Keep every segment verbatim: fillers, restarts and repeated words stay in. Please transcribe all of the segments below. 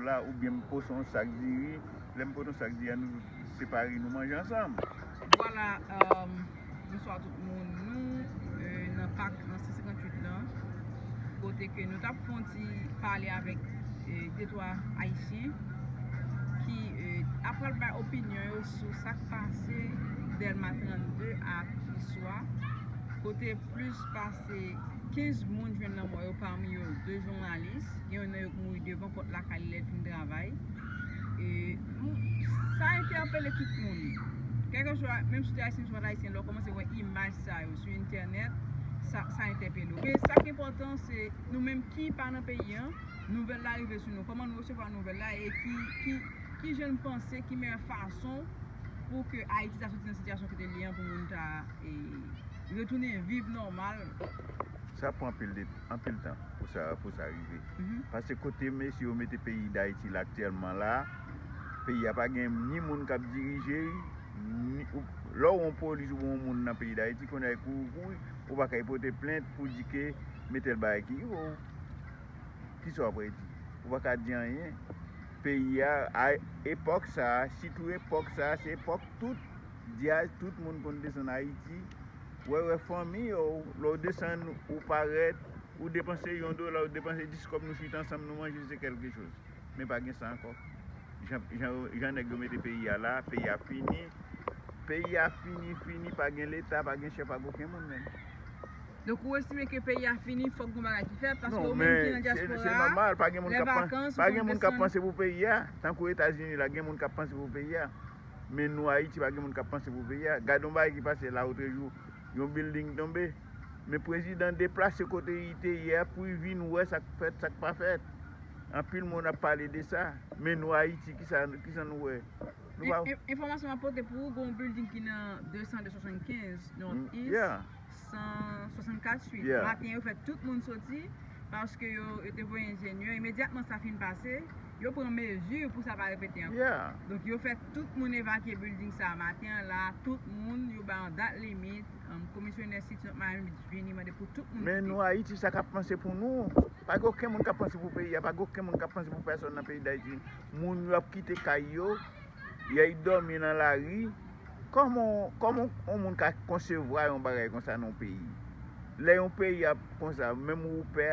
la, oubyen m pote yon sak diri. Lè m pote yon sak diri a, nou separe, nou manje ansanm. Vwala, um, bonswa tout moun. Nou euh, nan pak nan san senkantuit lan, kote ke nou t ap fè yon ti pale avèk euh, de twa Ayisyen ki euh, ap pral bay opinyon yo sou sa k pase Dèlma trannde ak Iswa, kote plis pase kenz moun jwenn lanmò yo, pami yo de jounalis. Gen youn nan yo k mouri devan pòt lakay li lè l fin travay. E, m- sa entèpele tout moun. Kèlkeswa, menm si w te ayisyen, si w pa t ayisyen, lè w kòmanse wè imaj sa yo sou entènèt, sa, sa entèpele w. Men sa k enpòtan, se nou menm ki pa nan peyi an, nouvèl la rive sou nou. Kòman nou resevwa nouvèl la e ki, ki, ki jan n panse, ki meyè fason pou ke Ayiti ta soti nan sitiyasyon kote l ye an pou moun ta e, retounen viv nòmal. Sa pran anpil de anpil tan pou sa pou sa rive. Paske kote mesye yo mete peyi Dayiti la aktyèlman la, peyi a pa gen ni moun k ap dirije l, ni, ou, lè w yon polis oubyen yon moun nan peyi Dayiti, kounye a kouri kouri, ou pa kay pote plent pou di ke men tèl bagay ki rive w. Kisa w ap di? Ou pa ka di anyen. Peyi a, a epòk sa a, sitou epòk sa a, se epòk tout dyaz, tout moun konn desann Ayiti. Wè, wè fanmi yo, lè w desann, ou parèt, ou depanse yon dola, ou depanse dis kòb, nou chita ansanm, nou manje, se kèlke choz. Men pa gen sa ankò. Jan, jan, jan nèg yo mete peyi a la, peyi a fini. Peyi a fini, fini, pa gen leta, pa gen chèf ak okenn moun menm. Donk ou estime ke peyi a fini, fòk gon bagay ki fèt, paske ou menm ki nan dyaspora a, lè vakans, ou konn desann. Non, men se, se nòmal, pa gen moun k ap panse pou peyi a. Tankou Etazini la, gen moun k ap panse pou peyi a. Men nou, Ayiti, pa gen moun k ap panse pou peyi a. Gade yon bagay ki pase la otrejou, yon bilding tonbe. Men prezidan deplase kote li te ye a pou l vin wè sa k fèt, sa k pa fèt. Anpil moun ap pale de sa. Men nou, Ayiti, kisa, kisa nou wè? Nou pa. Enfòmasyon m ap pote pou ou, gen yon bilding ki nan de san de swasannkenz North East, san swasannkat Suite. Maten, yo fè tout moun soti paske yo, yo te voye enjenyè. Imedyatman sa fin pase, yo pran mezi pou sa pa repete ankò. Donk, yo fè tout moun evakye bilding sa a maten an la. Tout moun, yo ba yon dat limit. Komisyonè City of Miami Beach vini mande pou tout moun kite. Men nou, Ayiti, sa k ap panse pou nou? Pa gen okenn moun k ap panse pou peyi a. Pa gen okenn moun k ap panse pou pèsòn nan peyi Dayiti. Moun yo ap kite kay yo, y al dòmi nan lari. Kòman, kòman yon moun ka konsevwa yon bagay konsa nan yon peyi? Lè yon peyi ap konsa, menm ou pè,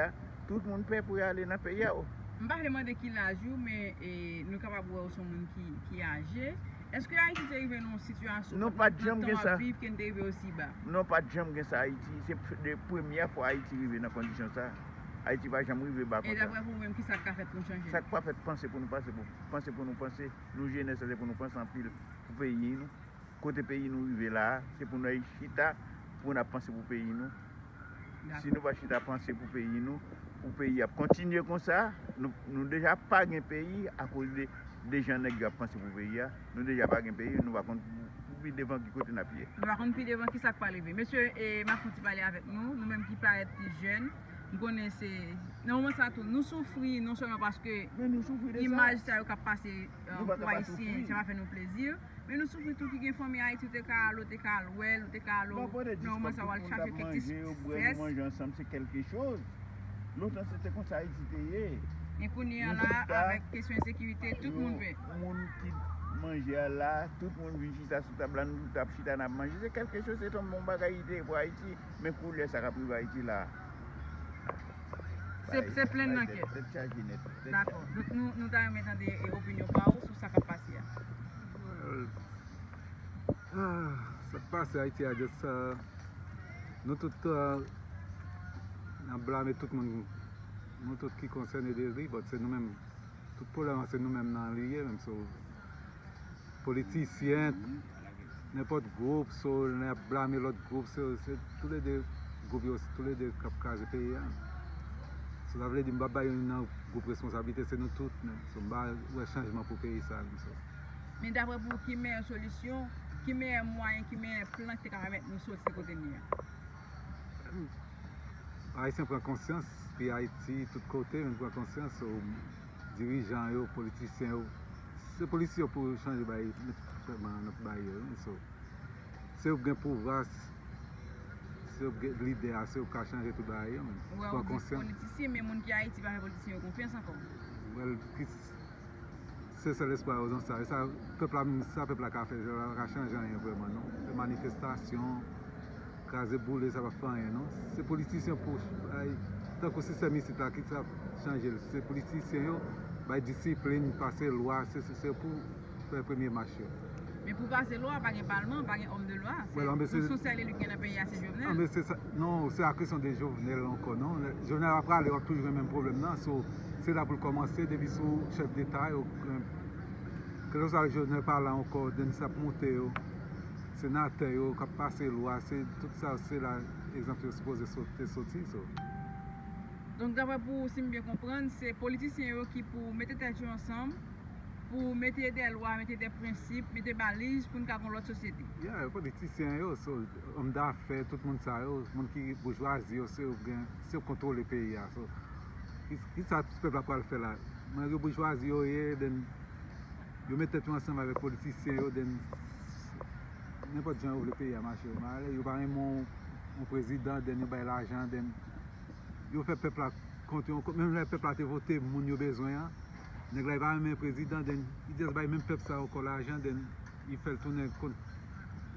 tout moun pè pou y ale nan peyi a. M pa vle mande ki laj ou, men e, nou kapab wè ou se yon moun ki, ki aje. Èske Ayiti te rive nan yon sitiyasyon kote nou tout tan w ap viv ke n te rive osi ba? Non, pa t janm gen sa Ayiti. Se de premyè fwa Ayiti rive nan kondisyon sa. Ayiti pa janm rive ba konsa. E daprè pou ou menm, kisa k ka fèt pou n chanje? Sa k pa fèt, panse pou nou panse, pou, panse pou nou panse. Nou jenès la, se pou nou panse anpil pou peyi nou. Kote peyi nou rive la a, se pou nou al chita, pou n ap panse pou peyi nou. Si nou pa chita panse pou peyi nou, pou peyi ap kontinye konsa, nou, nou deja pa gen peyi akoz de, de jan nèg yo ap panse pou peyi a. Nou deja pa gen peyi, nou pa konn pou, pou pi devan ki kote n ap ye. Nou pa konn pi devan kisa k pral rive. Mesye, e, m ap fè yon ti pale avèk nou, nou menm ki parèt pi jèn, m konnen se, nan moman sa tou, nou soufri non sèlman paske imaj sa yo k ap pase, e, pou Ayisyen, sa pa fè nou plezi. Men nou soufri tou ki gen fanmi Ayiti, ou te ka al, ou te ka al wè l, ou te ka al nan moman sa w al chache kèk ti strès. Manje ansanm se kèlke choz. Lontan se te konsa Ayiti te ye. Men kounye a la, avèk kesyon ensekirite, tout moun pè. Moun ki manje a la, tout moun vin chita sou tab la, nou tout ap chita n ap manje. Se kèlke choz, se te yon bon bagay li te ye pou Ayiti. Men koulè sa k ap rive Ayiti la. Se, se plenn nan kè. Tèt chaje nèt. Dakò. Donk nou, nou ta renmen tande e, opinyon pa w sou sa k ap pase a. Well, ah, sa k pase Ayiti a, just, ah, nou tout, ah, n ap blame tout moun, nou tout ki konsène de li, but se nou menm, tout pwoblèm an se nou menm nan li ye menm, so, politisyen, nenpòt gwoup, so, n ap blame lòt gwoup, se, se toulede gwoup yo, se toulede k ap kraze peyi a. So, sa vle di, m p ap bay youn nan gwoup responsablite, se nou tout menm. So, m pa wè chanjman pou peyi sa menm, so. Men daprè pou ou, ki meyè solisyon, ki meyè mwayen, ki meyè plan ki te ka pèmèt nou soti kote n ye a? Ayisyen pran konsyans, pi Ayiti, tout kote, menm pran konsyans, so, dirijan yo, politisyen yo, se politik yo pou chanje bay, met changman nan bay yo, wi, so, se yo k gen pouvwa, se yo k gen lidè a, se yo k ka chanje tout bagay yo, menm pran konsyans. Ou wè, ou di politisyen, men moun ki Ayiti pa fè politisyen yo konfyans ankò. Well, ki, Se sèl espwa yo nan sa. E sa pèp la, menm sa pèp la ka fè, sa pa ka chanje anyen vrèman, non. Se manifestasyon, kraze boule, sa p ap fè anyen, non. Se politisyen pou bay, tankou sistèm isit la, ki sa ap chanje l. Se politisyen yo, bay disiplin, pase lwa, se, se, se pou fè premye mach yo. Men pou pase lwa, pa gen palman, pa gen òm de lwa. Se, Well, anben, se- se sèl eli ki gen nan peyi a, se Jovenel. Anben, se sa, non, se la kesyon de Jovenel ankò, non. Jovenel ap prale, w ap toujou gen menm pwoblèm nan. So, se la pou l kòmanse, depi sou chèf deta yo, kèlkeswa Jovenel pa la ankò, then sa ap monte yo, senatè yo k ap pase lwa, se tout sa, se la egzanp yo sipoze so- te soti. So. Donk, daprè pou ou, si m byen konprann, se politisyen yo ki pou mete tèt yo ansanm, pou mete de lwa, mete de prensip, mete baliz pou n ka gen yon lòt sosyete. Yeah, politisyen yo, so, òm dafè, tout moun sa yo, moun ki boujwazi yo, se yo gen, se yo kontwole peyi a. So, ki, ki sa pèp la pral fè la? Malgre boujwazi yo ye, then yo met tèt yo ansanm avèk politisyen yo, then nenpòt jan yo vle peyi a mache. Malè, yo pa renmen yon, yon prezidan, then yo bay lajan, then yo fè pèp la kont yo ankò. Menm lè pèp la te vote moun yo bezwen an, nèg la li pa renmen prezidan, then li just bay menm pèp sa ankò lajan, then li fè l tounen kont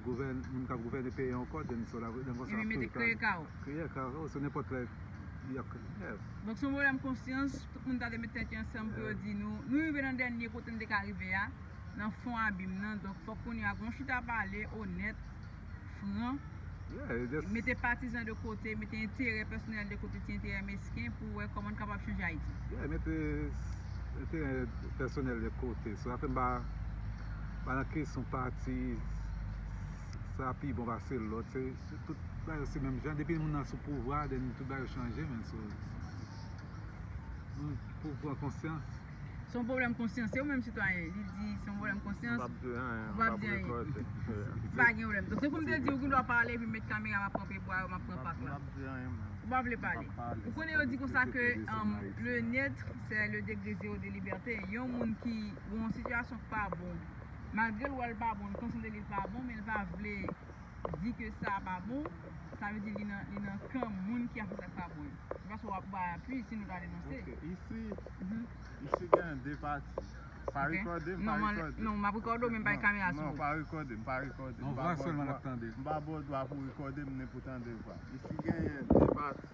gouvèn, moun k ap gouvène peyi an ankò, then so la, then konsa. Epi mete kreye kawo. Kreye kawo, so nenpòt lè, y ap, yeah. Donk, se yon pwoblèm konsyans, tout moun ta dwe met tèt yo ansanm pou yo di nou, nou rive nan dènye kote n te ka rive a, nan fon abim nan. Donk, fòk kounye a gon chita pale, onèt, fran, Yeah, just mete patizan de kote, mete enterè pèsonèl de kote, ti enterè mesken, pou wè kòman n kapab chanje Ayiti. Yeah, mete enterè pèsonèl de kote. So, sa fè m pa, pa nan kesyon pati, sa pi bon pase lòt. Se, se tout bagay se menm jan. Depi moun nan sou pouvwa, then tout bagay chanje, men so, nou pou pran konsyans. Se yon pwoblèm konsyans, se ou menm sitwayen. Li di se yon pwoblèm konsyans. M p ap di anyen, Ou m p ap p ap di anyen. rekòte. Pa gen pwoblèm. Donk, se pou m te di, ou gen dwa pale, epi m met kamera, m ap pran pye bwa yo, m ap pran pak M la. p ap di anyen, mwen. Ou pa vle pale. M p ap pale. Ou konnen yo di konsa ke um, le neutre, c'est le degré zéro de liberté. Yon moun ki, ou yon sitiyasyon ki pa bon, malgre l wè l pa bon, l konsidere l pa bon, men l pa vle di ke sa pa bon, sa vle di li nan, li nan kan moun ki ap fè sa k pa bon yo. Se paske w ap bay apui, sinon w ta denonse. Ok, isi, Mhm. isi gen de pati. Pa Ok. rekòde m, pa Non, man, rekòde. non, m ap rekòde w, men m pa gen kamera sou Non, ou. Pa rekòde m, pa rekòde m. Non, Pa vwa ba w sèlman l dwa- ap tande. M pa ba w dwa pou w rekòde m, ni pou tande vwa. Isi genyen de pati.